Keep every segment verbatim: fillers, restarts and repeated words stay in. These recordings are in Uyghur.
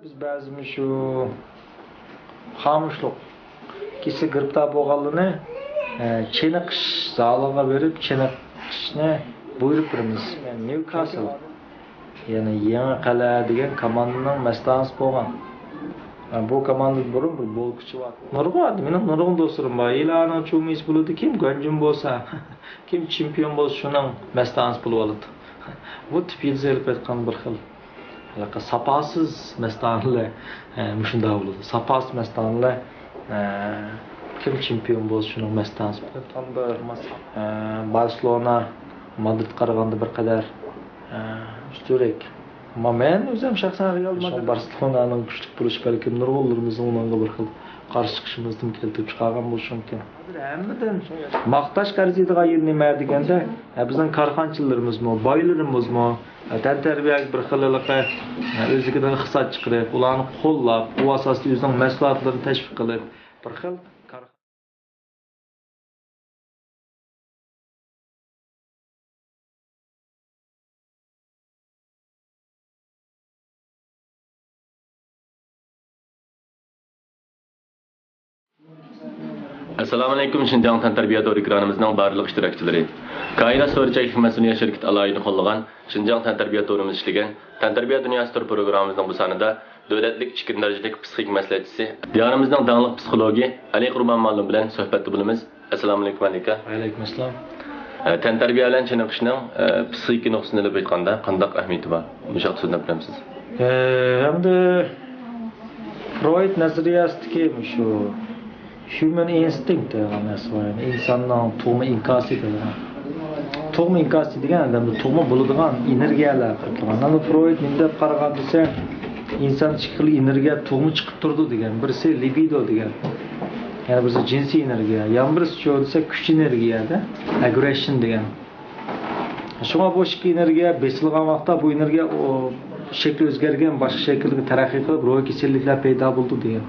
بىز بەزى مۇشۇ خامۇشلۇق كېسىلى گىرىپتار بولغانلارنى، ئە، چېنىقىش زالىغا بېرىپ، چېنىقىشنى بۇيرۇپ بېرىمىز. مەن نيۇكاسل، يەنى يېڭى قەلئە دېگەن كوماندىنىڭ مەستانىسى بولغان. ئە، بۇ كوماندىدا بۇرۇن بىر بولكىچى بار. نۇرغۇن ئادەم، مېنىڭ نۇرغۇن دوستلىرىم بار. ئىلانىڭ چۇمىسى بولىدۇ، كىم گۇەنجۇن بولسا، كىم چېمپىيون بولسا، شۇنىڭ مەستانىسى بولۇۋالىدۇ. بۇ تىپ يىلتىزى ئېلىپ ئېيتقان بىر خىل ھېلىقى ساپاسىز مەستانىلەر، ئە، مۇشۇنداق بولىدۇ. ساپاسىز مەستانىلەر، ئە، كىم چېمپىيون بولسا، شۇنىڭ مەستانىسى بولىدۇ. ئە، بارسېلونا، مادرىدقا قارىغاندا بىر قەدەر، ئە، ئۈستۈنرەك. ئەمما مەن ئۆزۈم شەخسەن رېئال مادرىد، بارسېلونانىڭ كۈچلۈك بولۇشى بەلكىم نۇرغۇنلىرىمىزنىڭ ئۇنىڭغا بىر خىل قارشى چىقىشىمىزدىن كەلتۈرۈپ چىقارغان بولۇشى مۇمكىن. ھازىر ھەممىدىن ماختاشقا ئەرزىيدىغان يېرى نېمە دېگەندە، ھە، بىزنىڭ كارخانىچىلىرىمىزمۇ، بايلىرىمىزمۇ، ھە، تەنتەربىيەگە بىر خىل ھېلىقى، ھە، ئۆزلۈكىدىن ئىقتىساد چىقىرىپ، ئۇلارنى قوللاپ، ئۇ ئاساستا ئۆزىنىڭ مەھسۇلاتلىرىنى تەشۋىق قىلىپ، بىر خىل كارخانا. ئەسسالامۇئەلەيكۇم، شىنجاڭ تەنتەربىيە تور ئېكرانىمىزنىڭ بارلىق ئىشتىراكچىلىرى. كائىنات سورى چەكلىك مەسئۇلىيەت شىركىتى ئالاھىدە قوللىغان شىنجاڭ تەنتەربىيە تورىمىز ئىشلىگەن تەنتەربىيە دۇنياسى تور پروگراممىمىزنىڭ بۇ سانىدا دۆلەتلىك ئىككىنچى دەرىجىلىك پسىخىك مەسلىھەتچىسى، دىيارىمىزنىڭ داڭلىق پسىخولوگى ئەلى قۇربان مۇئەللىم بىلەن سۆھبەتتە بولىمىز. ئەسسالامۇئەلەيكۇم، ئەلى ئاكا. ۋەئەلەيكۇم ئەسسالام. ئە، تەنتەربىيە بىلەن چېنىقىشنىڭ، ئە، پسىخىكا نۇقتىسىدىن ئېلىپ ئېيتقاندا قانداق ئەھمىيىتى بار؟ مۇشۇ ھەقتە سۆزلەپ بېرەمسىز؟ ئە، ئەمدى فرويد نەزەرىيەسىدىكى مۇشۇ human instinct دەيدىغان نەرسە بار، يەنى ئىنساننىڭ تۇغما ئىنكاسى دەيدىغان. تۇغما ئىنكاسى دېگەن ئادەمدە تۇغما بولىدىغان ئېنېرگىيەلەر قىلىدىغان. ئەمدى فرويد نېمە دەپ قارىغان دېسە، ئىنسان ئىككى خىل ئېنېرگىيە تۇغما چىقىپ تۇرىدۇ دېگەن. بىرسى لىبىدو دېگەن، يەنە بىرسى جىنسىي ئېنېرگىيە، يەنە بىرسى شۇ دېسە كۈچ ئېنېرگىيەدە، ئاگرېسسىيون دېگەن. شۇڭا بۇ ئىككى ئېنېرگىيە بېسىلغان ۋاقىتتا بۇ ئېنېرگىيە ئۇ شەكلى ئۆزگەرگەن، باشقا شەكىلگە تەرەققىي قىلىپ، روھىي كېسەللىكلەر پەيدا بولىدۇ دېگەن.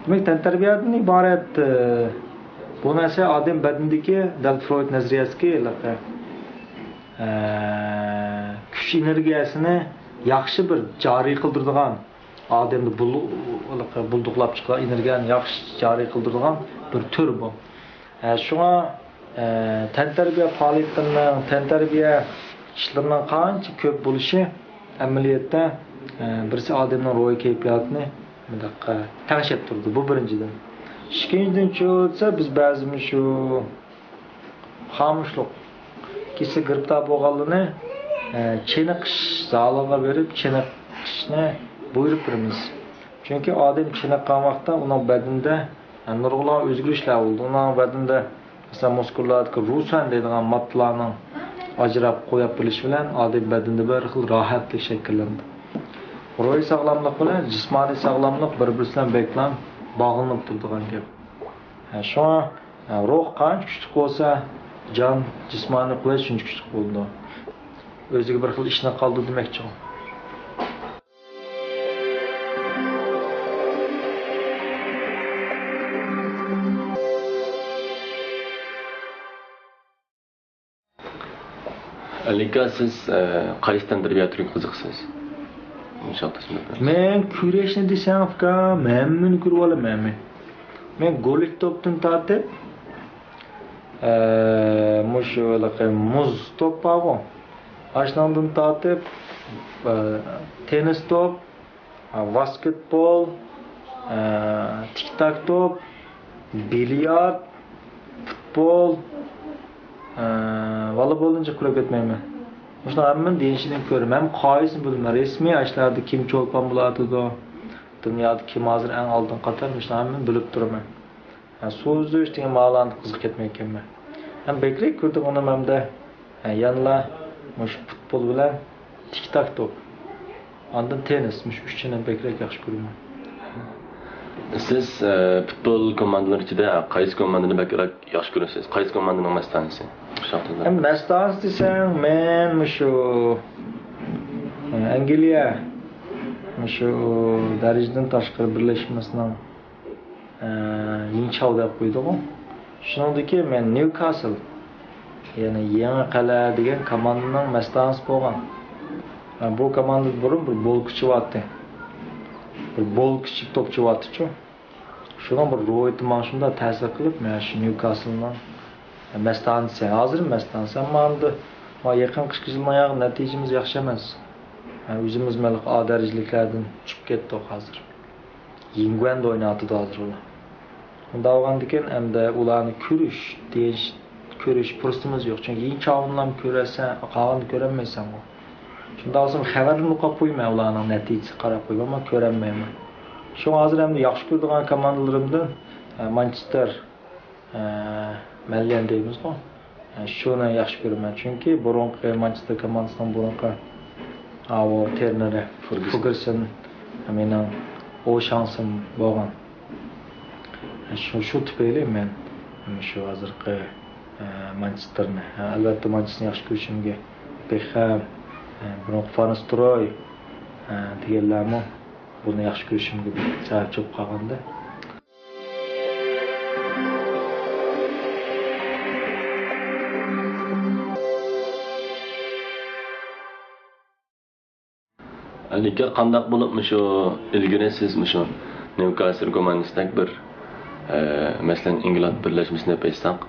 دېمەك، تەنتەربىيەدىن ئىبارەت، ئە، بۇ نەرسە ئادەم بەدىنىدىكى دەل فرويد نەزەرىيەسىدىكى ھېلىقى، ئە، كۈچ ئېنېرگىيەسىنى ياخشى بىر جارى قىلدۇرىدىغان، ئادەمدە بۇل-، بۇلدۇقلاپ چىققان ئېنېرگىيەنى ياخشى جارى قىلدۇرىدىغان بىر تۈر بۇ. ئە، شۇڭا، ئە، تەنتەربىيە پائالىيەتلىرىنىڭ، تەنتەربىيە ئىشلىرىنىڭ قانچە كۆپ بولۇشى ئەمەلىيەتتە، ئە، بىرسى ئادەمنىڭ روھىي كەيپىياتىنى مۇنداق، ئە، تەڭشەپ تۇرىدۇ. بۇ بىرىنچىدىن. ئىككىنچىدىن، شۇ دېسە، بىز بەزى مۇشۇ خامۇشلۇق كېسىلى گىرىپتار بولغانلارنى، ئە، چېنىقىش زالىغا بېرىپ، چېنىقىشنى بۇيرۇپ بېرىمىز. چۈنكى ئادەم چېنىققان ۋاقىتتا ئۇنىڭ بەدىنىدە، ئە، نۇرغۇنلىغان ئۆزگىرىشلەر بولىدۇ. ئۇنىڭ بەدىنىدە، مەسىلەن، مۇسكۇللاردىكى روسەن دەيدىغان ماددىلارنىڭ ئاجراپ قويۇپ بېرىلىشى بىلەن ئادەم بەدىنىدە بىر خىل راھەتلىك شەكىللىنىدۇ. روھىي ساغلاملىق بىلەن جىسمانىي ساغلاملىق بىر-بىرسى بىلەن بەكلا باغلىنىپ تۇرىدىغان گەپ. ھە، شۇڭا، ھە، روھ قانچە كۈچلۈك بولسا، جان، جىسمانىي قۇۋۋەت شۇنچە كۈچلۈك بولىدۇ. ئۆزىگە بىر خىل ئىشىنىپ قالىدۇ دېمەكچىغۇ. ئەلى ئاكا، سىز، ئە، قايسى تەنتەربىيە تۈرىگە قىزىقىسىز؟ مۇشۇ ھەقتە سۆزلەپ بېرىڭ. مەن كۈرەشنى دېسەڭ، ئۇكام، ھەممىنى كۆرۈۋالىمەن مەن. مەن گولف توپتىن تارتىپ، ئە، مۇشۇ ھېلىقى مۇز توپ بارغۇ، ئاشۇنىڭدىن تارتىپ، ئە، تېننىس توپ، ۋاسكېتبول، ئە، تىك تاك توپ، بىليارد، پۇتبول، ئە، ۋالىبولدىن جىق كۆرۈپ كەتمەيمەن. مۇشۇنىڭ ھەممىنى دېيىنچىدىن كۆرىمەن. ھەم قايسىنى بىلمەن. رەسمىي ئاشۇلاردا كىم چولپان بولۇۋاتىدۇ، دۇنيادا كىم ھازىر ئەڭ ئالدىن قاتار، مۇشۇنىڭ ھەممىنى بىلىپ تۇرىمەن. ھە، سۇ ئۈزۈش دېگەن ماۋۇلارنى قىزىقىپ كەتمەيدىكەنمەن. ھەم بەكرەك كۆرىدىغىنىم ھەمدە، ھە، يەنىلا مۇشۇ پۇتبول بىلەن تىك تاك توپ. ئاندىن تېننىس، مۇشۇ ئۈچىنى بەكرەك ياخشى كۆرىمەن. سىز، ئە، پۇتبول كوماندىلىرى ئىچىدە قايسى كوماندىنى بەكرەك ياخشى كۆرىسىز؟ قايسى كوماندىنىڭ مەستانىسى؟ شۇ ھەقتە. ھەم مەستانىسى دېسەڭ، مەن مۇشۇ، ئە، ئەنگلىيە، مۇشۇ دەرىجىدىن تاشقىرى بىرلەشمىسىنىڭ ئە، يىڭچاۋ دەپ قويدىغۇ. شۇنىڭدىكى مەن نيۇكاسل، يەنى يېڭى قەلئە دېگەن كوماندىنىڭ مەستانىسى بولغان. ھە، بۇ كوماندىدا بۇرۇن بىر بولكىچى بارتى. بىر بولكىچى توپچى بارتىچۇ. شۇنىڭ بىر روھىيىتى ماڭا شۇنداق تەسىر قىلىپ، مەن شۇ نيۇكاسلنىڭ مەستانىسى، ھازىر مەستانىسى، ئەمما ئەمدى ما يېقىنقى ئىككى يىلنىڭ ياغى نەتىجىمىز ياخشى ئەمەس. ئۆزىمىز مەلۇق ئا دەرىجىلىكلەردىن چۈشۈپ كەتتۇق ھازىر. يىڭگۇەندا ئويناۋاتىدۇ ھازىر ئۇلار. ئۇنداق بولغاندىكىن ئەمدى ئۇلارنى كۆرۈش دېيىش، كۆرۈش پۇرسىتىمىز يوق. چۈنكى يېڭى چاۋىنلارنى كۆرەرسەن، قالغاننى كۆرەلمەيسەنغۇ. شۇنداق بولسام خەۋەرلىرىنى ئوقۇپ قويىمەن، ئۇلارنىڭ نەتىجىسىگە قاراپ قويۇپ، ئەمما كۆرەلمەيمەن. شۇڭا ھازىر ئەمدى ياخشى كۆرىدىغان كوماندىلىرىمدىن، ئە، مانچېستېر، ئە، مەليەن دەيمىزغۇ. ئە، شۇنى ياخشى كۆرىمەن. چۈنكى بۇرۇنقى مانچېستېر كوماندىسىنىڭ بۇرۇنقى ئاۋۇ ترېنېرى فېرگسون. فېرگسون مېنىڭ ئوشاڭسىم بولغان. شۇ، شۇ تۈپەيلى مەن شۇ ھازىرقى، ئە، مانچېستېرنى، ئە، ئەلۋەتتە، مانچېستېرنى ياخشى كۆرۈشۈمگە بېخەم، ئە، بۇرۇنقى فان نىستېلروي، ئە، دېگەنلەرمۇ بۇنى ياخشى كۆرۈشۈمگە بىر سەۋەبچى بولۇپ قالغانىدى. لېكىن قانداق بولۇپ مۇشۇ ئىلگىرى سىز مۇشۇ نيۇكاسل كوماندىسىدەك بىر، ئە، مەسىلەن، ئىنگلىز بىرلەشمىسىنى دەپ ئېيتساق،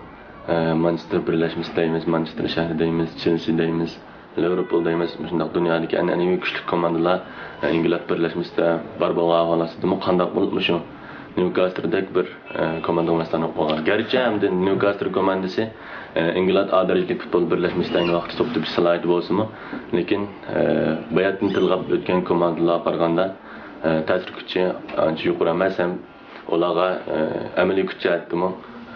ئە، مانچېستېر بىرلەشمىسى دەيمىز، مانچېستېر شەھىرى دەيمىز، چېلسى دەيمىز، لىۋېرپۇل دەيمىز، مۇشۇنداق دۇنيادىكى ئەنئەنىۋى كۈچلۈك كوماندىلار، ئە، ئىنگلىز بىرلەشمىسىدە بار بولغان ھالەتتىمۇ قانداق بولۇپ مۇشۇ نيۇكاسلدەك بىر ئە، كوماندىغا مەستانە بولۇپ قالغان. گەرچە ئەمدى نيۇكاسل كوماندىسى، ئە، ئىنگلىز ئا دەرىجىلىك پۇتبول بىرلەشمىسىدە ئەينى ۋاقىتتا توپ تېپىش سالاھىيىتى بولسىمۇ، لېكىن، ئە، باياتىن تىلغا ئۆتكەن كوماندىلارغا قارىغاندا، ئە، تەسىر كۈچى ئانچە يۇقىرى ئەمەس ھەم ئۇلارغا، ئە، ئەمەلىي كۈچ جەھەتتىمۇ،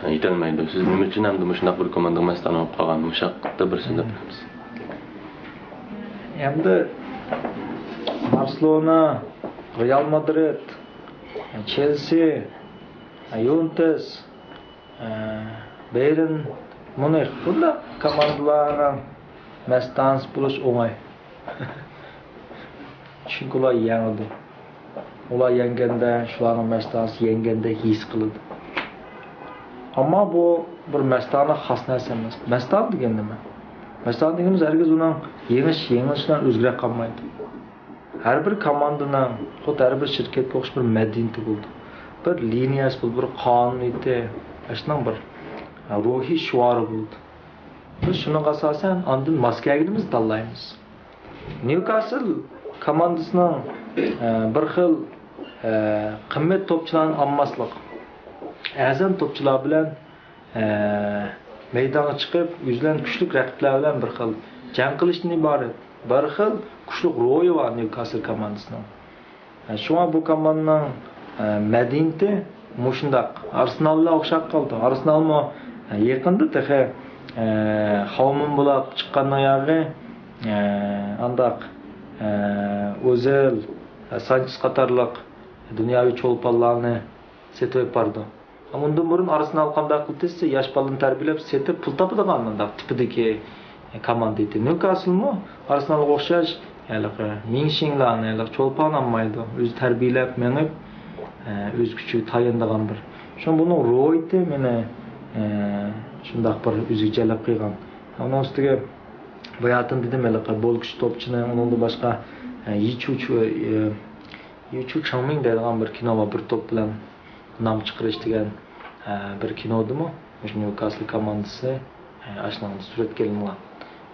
ئە، يېتەلمەيدۇ. سىز نېمە ئۈچۈن ئەمدى مۇشۇنداق بىر كوماندىغا مەستانە بولۇپ قالغان؟ مۇشۇ ھەقتە بىر سۆزلەپ بېرىمىز. ئەمدى بارسېلونا، رېئال مادرىد، چېلسى، يۇۋېنتۇس، ئە، بايېرن ميۇنخ بۇنداق كوماندىلارنىڭ مەستانىسى بولۇش ئوڭاي. چۈنكى ئۇلار يېڭىدۇ. ئۇلار يەڭگەندە شۇلارنىڭ مەستانىسى يەڭگەندەك ھېس قىلىدۇ. ئەمما بۇ بىر مەستانە خاس نەرسە ئەمەس. مەستانە دېگەن نېمە؟ مەستانە دېگىنىمىز ھەرگىز ئۇنىڭ يېڭىش، يېڭىلىش بىلەن ئۆزگىرەپ قالمايدۇ. ھەر بىر كوماندىنىڭ، خۇددى ھەر بىر شىركەتكە ئوخشاش بىر مەدەنىيىتى بولىدۇ. بىر لىنىيەسى بولىدۇ، بىر قانۇنىيىتى، ئاشۇنىڭ بىر روھىي شوئارى بولىدۇ. بىز شۇنىڭغا ئاساسەن ئاندىن ماس كەلگىنىمىزنى تاللايمىز. نيۇكاسل كوماندىسىنىڭ، ئە، بىر خىل، ئە، قىممەت توپچىلارنى ئالماسلىق، ئەرزان توپچىلار بىلەن ئە، مەيدانغا چىقىپ، ئۆزلەرنىڭ كۈچلۈك رەقىبلەر بىلەن بىر خىل جەڭ قىلىشتىن ئىبارەت. بىر خىل كۈچلۈك روھى بار نيۇكاسل كوماندىسىنىڭ. ئە، شۇڭا بۇ كوماندىنىڭ، ئە، مەدەنىيىتى مۇشۇنداق. ئارسېنال بىلەن ئوخشاپ قالدى. ئارسېنالمۇ، ئە، يېقىندا تېخى، ئە، خاۋمىن بولاپ چىققاندىن ياغى، ئە، ئانداق، ئە، ئوزىل، ئە، سانچېز قاتارلىق دۇنياۋى چولپانلارنى سېتىۋېلىپ بارىدۇ. ئۇندىن بۇرۇن ئارسېنال قانداق قىلدى دېسە، ياش بالىنى تەربىيەلەپ سېتىپ پۇل تاپىدىغان مۇنداق تىپىدىكى كوماندا ئىدى. نيۇكاسلمۇ ئارسېنالغا ئوخشاش ھېلىقى مىڭشىڭلارنى، ھېلىقى چولپان ئالمايدۇ. ئۆزى تەربىيەلەپ مېڭىپ، ئۆز كۈچىگە تايىنىدىغان بىر. شۇڭا بۇنىڭ روھىيىتى مېنى شۇنداق بىر ئۆزىگە جەلپ قىلغان. ئۇنىڭ ئۈستىگە باياتىن دېدىم، ھېلىقى بولكىچى توپچىنى، ئۇنىڭدىن باشقا يىچۇچۇ، يىچۇ چاڭمىڭ دەيدىغان بىر كىنو بار، بىر توپ بىلەن نام چىقىرىش دېگەن، ئە، بىر كىنودىمۇ مۇشۇ نيۇكاسل كوماندىسى، ئە، ئاشۇنىڭدا سۈرەتكە ئېلىنغان.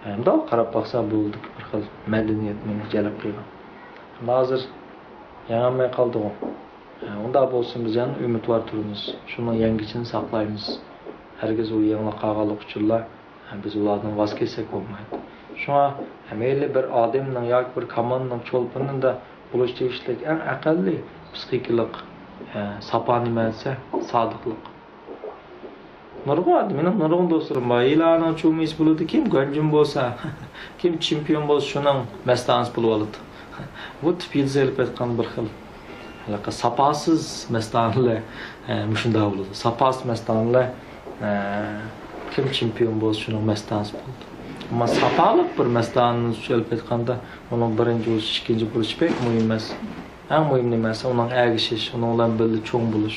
ئە، مۇنداق قاراپ باقسا بولىدۇ، بىر خىل مەدەنىيەت مېنى جەلپ قىلغان. ئەمما ھازىر يەڭەلمەي قالدىغۇ. ئە، ئۇنداق بولسا بىز يەنە ئۈمىدۋار تۇرىمىز. شۇنىڭ يەڭگۈچىنى ساقلايمىز. ھەرگىز ئۇ يېڭىلىق قالغانلىق ئۈچۈنلا بىز ئۇلاردىن ۋاز كەچسەك بولمايدۇ. شۇڭا مەيلى بىر ئادەمنىڭ ياكى بىر كوماندىنىڭ چولپىنىدا بولۇش تېگىشلىك ئەڭ ئەقەللىي پسىخىكىلىق، ئە، ساپا نېمە دېسە، سادىقلىق. نۇرغۇن ئادەم، مېنىڭ نۇرغۇن دوستلىرىم بار. ئىلانىڭ چۇمىسى بولىدۇ، كىم گۇەنجۇن بولسا، كىم چېمپىيون بولسا، شۇنىڭ مەستانىسى بولۇۋالىدۇ. بۇ تىپ يېزا ئېلىپ ئېيتقان بىر خىل ھېلىقى ساپاسىز مەستانىلەر، ئە، مۇشۇنداق بولىدۇ. ساپاسىز مەستانىلەر، ئە، كىم چېمپىيون بولسا، شۇنىڭ مەستانىسى بولىدۇ. ئەمما ساپالىق بىر مەستانىنى ئېلىپ ئېيتقاندا، ئۇنىڭ بىرىنچى بولۇش، ئىككىنچى بولۇش بەك مۇھىم ئەمەس. ئەڭ مۇھىم نېمە دېسە، ئۇنىڭ ئەگىشىش، ئۇنىڭ بىلەن بىللە چوڭ بولۇش،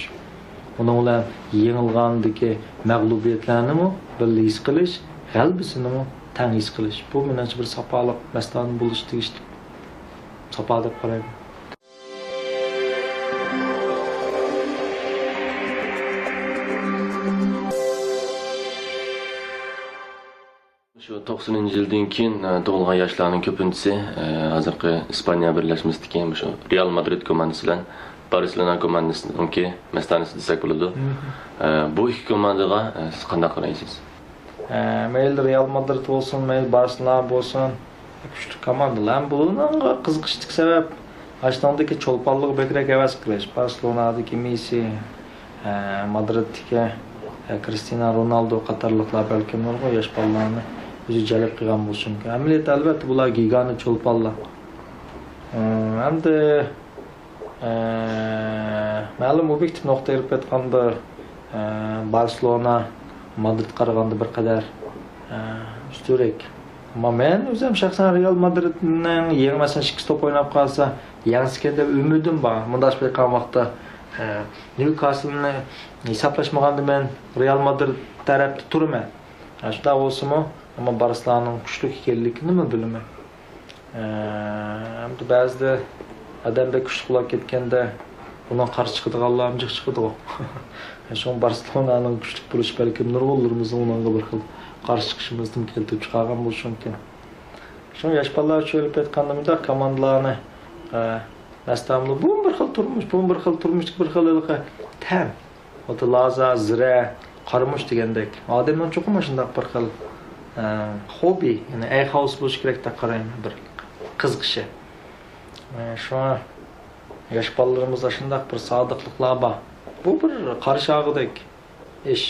ئۇنىڭ بىلەن يېڭىلغاندىكى مەغلۇبىيەتلەرنىمۇ بىللە ھېس قىلىش، غەلىبىسىنىمۇ تەڭ ھېس قىلىش. بۇ مېنىڭچە بىر ساپالىق مەستانە بولۇش تېگىشلىك ساپا دەپ قارايمەن. شۇ توقسىنىنچى يىلدىن كېيىن، ئە، تۇغۇلغان ياشلارنىڭ كۆپىنچىسى، ئە، ھازىرقى ئىسپانىيە بىرلەشمىسىدىكى مۇشۇ رېئال مادرىد كوماندىسى بىلەن بارسېلونا كوماندىسىنىڭكى مەستانىسى دېسەك بولىدۇ. ئە، بۇ ئىككى كوماندىغا، ئە، سىز قانداق قارايسىز؟ ئە، مەيلى رېئال مادرىد بولسۇن، مەيلى بارسېلونا بولسۇن، كۈچلۈك كوماندىلار. ھەم بۇنىڭغا قىزىقىشلىق سەۋەب، ئاشۇنىڭدىكى چولپانلىققا بەكرەك ھەۋەس قىلىش. بارسېلونادىكى مېسسى، ئە، مادرىدتىكى، ئە، كرىستىيانو رونالدو قاتارلىقلار بەلكىم نۇرغۇن ياش بالىلارنى ئۆزىگە جەلپ قىلغان بولۇشى مۇمكىن. ئەمەلىيەتتە، ئەلۋەتتە، بۇلار گىگانت چولپانلار. ئە، ھەمدە ئە، مەلۇم ئوبيېكتىپ نۇقتا ئېلىپ ئېيتقاندا، ئە، بارسېلونا مادرىدقا قارىغاندا بىر قەدەر، ئە، ئۈستۈنرەك. ئەمما مەن ئۆزۈم شەخسەن رېئال مادرىدنىڭ يېڭى مەسىلەن ئىككى توپ ئويناپ قالسا يەڭسىكەن دەپ ئۈمىدىم بار. مۇنداق بولۇپ قالغان ۋاقىتتا، ئە، نيۇكاسلنى ھېسابلاشمىغاندا مەن رېئال مادرىد تەرەپتە تۇرىمەن. ئە، شۇنداق بولسىمۇ، ئەمما بارسېلونانىڭ كۈچلۈك ئىكەنلىكىنىمۇ بىلىمەن. ئەمدى بەزىدە ئادەم بەك كۈچلۈك بولۇپ كەتكەندە، ئۇنىڭ قارشى چىقىدىغانلارمۇ جىق چىقىدىغۇ. شۇڭا بارسېلونانىڭ كۈچلۈك بولۇشى بەلكىم نۇرغۇنلىرىمىزنىڭ ئۇنىڭغا بىر خىل قارشى چىقىشىمىزنى كەلتۈرۈپ چىقارغان بولۇشى مۇمكىن. شۇڭا ياش بالىلار ئۈچۈن ئېلىپ ئېيتقاندا، مۇنداق كوماندىلارنى، ئە، مەستانىلەر، بۇمۇ بىر خىل تۇرمۇش، بۇمۇ بىر خىل تۇرمۇشتىكى بىر خىل ھېلىقى تەم. خۇددى لازا، زىرە، قارىمۇچ دېگەندەك. ئادەمنىڭ چوقۇم ئاشۇنداق بىر خىل، ئە، خوبى، يەنى ئەي خاۋسى بولۇشى كېرەك دەپ قارايمەن، بىر قىزىقىشى. ئە، شۇڭا ياش بالىلىرىمىزدا شۇنداق بىر سادىقلىقلار بار. بۇ بىر قارشى ئالغۇدەك ئىش.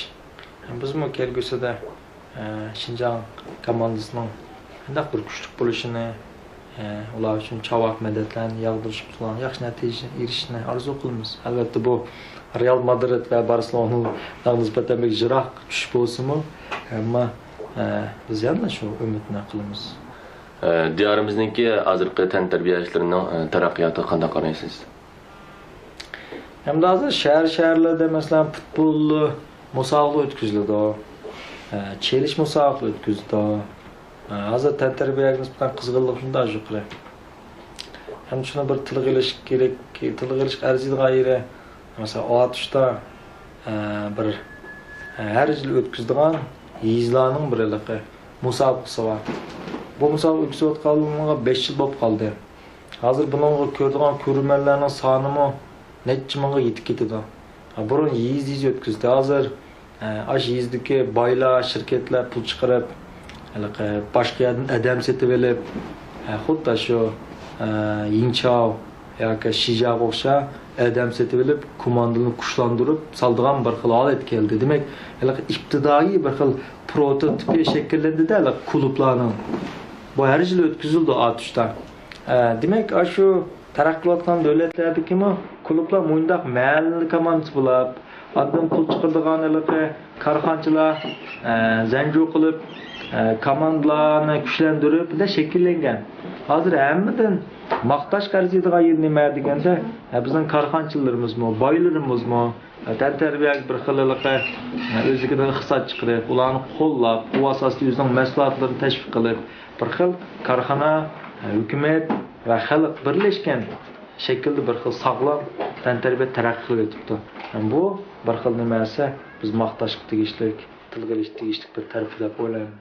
بىزمۇ كەلگۈسىدە، ئە، شىنجاڭ كوماندىسىنىڭ قانداق بىر كۈچلۈك بولۇشىنى، ئۇلار ئۈچۈن چاۋاك مەدەتلەرنى ياغدۇرۇشۇپ، شۇلارنىڭ ياخشى نەتىجە ئېرىشىشىنى ئارزۇ قىلىمىز. ئەلۋەتتە، بۇ رېئال مادرىد ۋە بارسېلوناغا نىسبەتەن بەك يىراق چۈش بولسىمۇ، ئەمما، ئە، بىز يەنىلا شۇ ئۈمىدنى قىلىمىز. ئە، دىيارىمىزنىڭكى ھازىرقى تەنتەربىيە ئىشلىرىنىڭ، ئە، تەرەققىياتىغا قانداق قارايسىز؟ ئەمدى ھازىر شەھەر، شەھەرلەردە، مەسىلەن، پۇتبول مۇسابىقە ئۆتكۈزۈلىدۇ، ئە، چېلىش مۇسابىقە ئۆتكۈزىدۇ. ھازىر تەنتەربىيەگە نىسبەتەن قىزغىنلىق شۇنداق يۇقىرى. ھەم شۇنى بىر تىلغا ئېلىش كېرەك، تىلغا ئېلىشقا ئەرزىيدىغان يېرى، مەسىلەن، ئاتۇشتا، ئە، بىر، ئە، ھەر يىلى ئۆتكۈزىدىغان يېزىلارنىڭ بىر ھېلىقى مۇسابىقىسى بار. بۇ مۇسابىقە ئۆتكۈزۈۋاتقانلىقىغا بەش يىل بولۇپ قالدى. ھازىر بۇنىڭغا كۆرىدىغان كۆرۈرمەنلەرنىڭ سانىمۇ نەچچە مىڭغا يېتىپ كېتىدۇ. ھە، بۇرۇن يېزا-يېزا ئۆتكۈزدى. ھازىر، ئە، ئاشۇ يېزىدىكى بايلار، شىركەتلەر پۇل چىقىرىپ، ھېلىقى باشقا يەردىن ئادەم سېتىۋېلىپ، ھە، خۇددى شۇ، ئە، يىڭچاۋ ياكى شىجاغا ئوخشاش ئادەم سېتىۋېلىپ، كوماندىنى كۈچلەندۈرۈپ سالىدىغان بىر خىل ھالەت كەلدى. دېمەك، ھېلىقى ئىپتىدائىي بىر خىل پروتوتىپى شەكىللەندى-دە، ھېلىقى كۇلۇبلارنىڭ. بۇ ھەر يىلى ئۆتكۈزۈلىدۇ ئاتۇشتا. ئە، دېمەك، ئاشۇ تەرەققىي قىلىۋاتقان دۆلەتلەردىكىمۇ كۇلۇبلار مۇنداق مەھەللە كوماندىسى بولاپ، ئاندىن پۇل چىقىرىدىغان ھېلىقى كارخانىچىلار، ئە، زەنجۇ قىلىپ، ئە، كوماندىلارنى كۈچلەندۈرۈپ، بۇنداق شەكىللەنگەن. ھازىر ھەممىدىن ماختاشقا ئەرزىيدىغان يېرى نېمە دېگەندە، ئە، بىزنىڭ كارخانىچىلىرىمىزمۇ، بايلىرىمىزمۇ، ئە، تەنتەربىيەگە بىر خىل ھېلىقى، ئە، ئۆزلۈكىدىن ئىقتىساد چىقىرىپ، ئۇلارنى قوللاپ، ئۇ ئاساستا ئۆزىنىڭ مەھسۇلاتلىرىنى تەشۋىق قىلىپ، بىر خىل كارخانا، ھۆكۈمەت ۋە خەلق بىرلەشكەن شەكىلدە بىر خىل ساغلام تەنتەربىيە تەرەققىي قىلىۋېتىپتۇ. بۇ بىر خىل نېمە دېسە، بىز ماختاشقا تېگىشلىك، تىلغا ئېلىشقا تېگىشلىك بىر تەرىپى دەپ ئويلايمەن.